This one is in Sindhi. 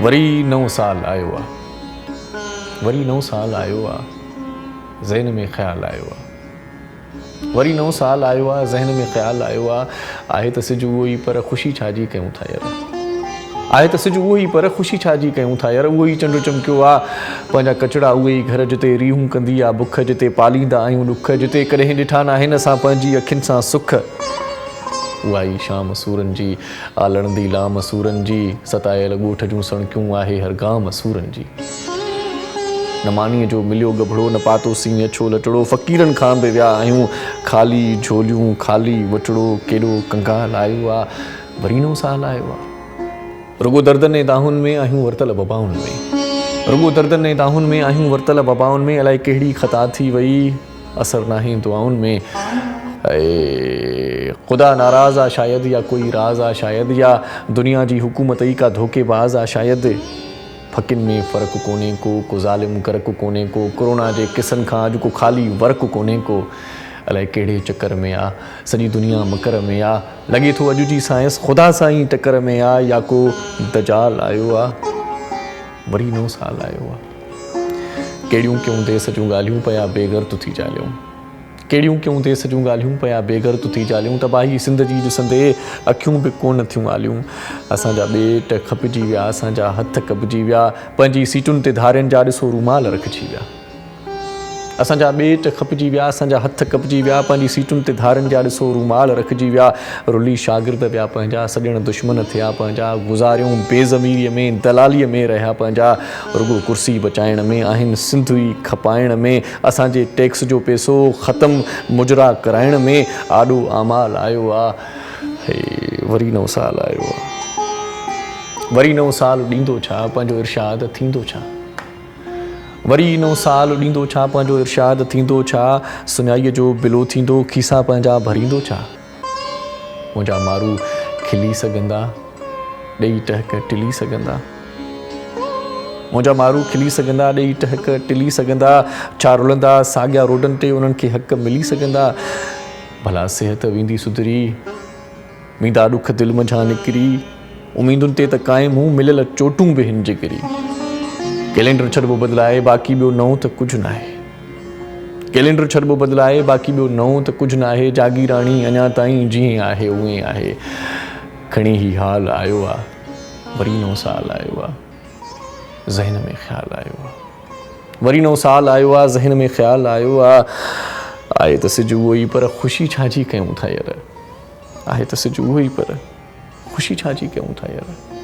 وري نئون سال آيو آ. وري نئون سال آيو آ. ذهن ۾ خيال آيو آ. وري نئون سال آيو آ. ذهن ۾ خيال آيو آ. آهي ته سج اهو ئي پر خوشي ڇا جي ڪيون ٿا ير. آهي ته سج اهو ئي پر خوشي ڇا جي ڪيون ٿا ير. اهو ئي چنڊ چمڪيو آ. پنهنجا ڪچڙا اهي ئي گهر جتي ريهون ڪندي آ بک جتي پاليندا آهيون ڏک جتي ڪڏهن ڏٺا ناهن اسان پنهنجي اکين سان سک. اها ئي شام سورن جي، آ لڙندي لام سورن جي، ستايل ڳوٺ جون سڻڪيون آهي هر گام سورن جي. نه مانيء جو مليو ڳڀڙو، نه پاتو سين اڇو لٽڙو، فقيرن کان به ويا آهيون خالي جهوليون خالي وٽڙو، ڪيڏو ڪنگال آيو آ، وري نئون سال آيو آ. رڳو دردن ۽ دانهن ۾ آهيون ورتل وبائن ۾. رڳو دردن ۽ دانهن ۾ آهيون ورتل وبائن ۾، الائي ڪهڙي خطا ٿي وئي. اثر ناهي دعائن ۾. اي خدا ناراض آ شايد يا ڪوئي راز آ شايد يا دنيا جي حڪومت ئي ڪا ڌوڪي باز آ شايد ڦڪين ۾ فرق ڪونهي ڪو ڪو ظالم غرق ڪونهي ڪو ڪورونا جي قصن کان اڄ ڪو خالي ورق ڪونهي ڪو الائي ڪهڙي چڪر ۾ آ سڄي دنيا مڪر ۾ آ لڳي ٿو اڄ جي سائنس خدا سان ئي ٽڪر ۾ آ يا ڪو دجال آيو آ وري نئون سال آيو آ. ڪهڙيون ڪيون ديس جون ڳالهيون پيا بي غرض ٿي جاليون ڪهڙيون ڪيون ديس جون ڳالهيون پيا بي غرض ٿي جاليون تباهي سنڌ جي ڏسندي اکيون به ڪونه ٿيون آليون اسان جا ٻيٽ کپجي ويا اسان جا هٿ ڪپجي ويا پنهنجي سيٽن تي ڌارين جا ڏسو رومال رکجي ويا. اسان جا ٻيٽ کپجي ويا، اسان جا هٿ ڪپجي ويا، پنهنجي سيٽن تي ڌارين جا ڏسو رومال رکجي ويا، رلي شاگرد ويا پنهنجا، سڄڻ دشمن ٿيا پنهنجا، گذاريون بي ضميريء ۾ دلاليء ۾ رهيا پنهنجا، رڳو ڪرسي بچائڻ ۾ آهن سنڌ ئي کپائڻ ۾، اسان جي ٽيڪس جو پيسو ختم مجرا ڪرائڻ ۾، آڏو اعمال آيو آ، هي وري نئون سال آيو آ، وري نئون سال ڏيندو ڇا، پنهنجو ارشاد ٿيندو ڇا؟ وري نئون سال ڏيندو ڇا پنهنجو ارشاد ٿيندو ڇا سڃائيء جو بلو ٿيندو کيسا پنهنجا ڀريندو ڇا منهنجا مارو کلي سگهندا ڏيئي ٽهڪ ٽلي سگهندا منهنجا مارو کلي سگهندا ڏيئي ٽهڪ ٽلي سگهندا ڇا رلندا ساڳيا روڊن تي انهن کي حق ملي سگهندا ڀلا صحت ويندي سڌري ويندا ڏک دل منجهان نڪري، اميدن تي ته قائم هون، مليل چوٽون به هن جگري. ڪئلينڊر ڇڏبو بدلائي، باقي ٻيو نئون ته ڪجهه ناهي. ڪئلينڊر ڇڏبو بدلائي، باقي ٻيو نئون ته ڪجهه ناهي، جاگيراڻي اڃا تائين جيئن آهي اونئين آهي. کڻي هي حال آيو آ، وري نئون سال آيو آ، ذهن ۾ خيال آيو آ. وري نئون سال آيو آ، ذهن ۾ خيال آيو آ. آهي ته سج اهو ئي پر خوشي ڇا جي ڪيون ٿا ير. آهي ته سج اهو ئي پر خوشي ڇا جي ڪيون ٿا يار.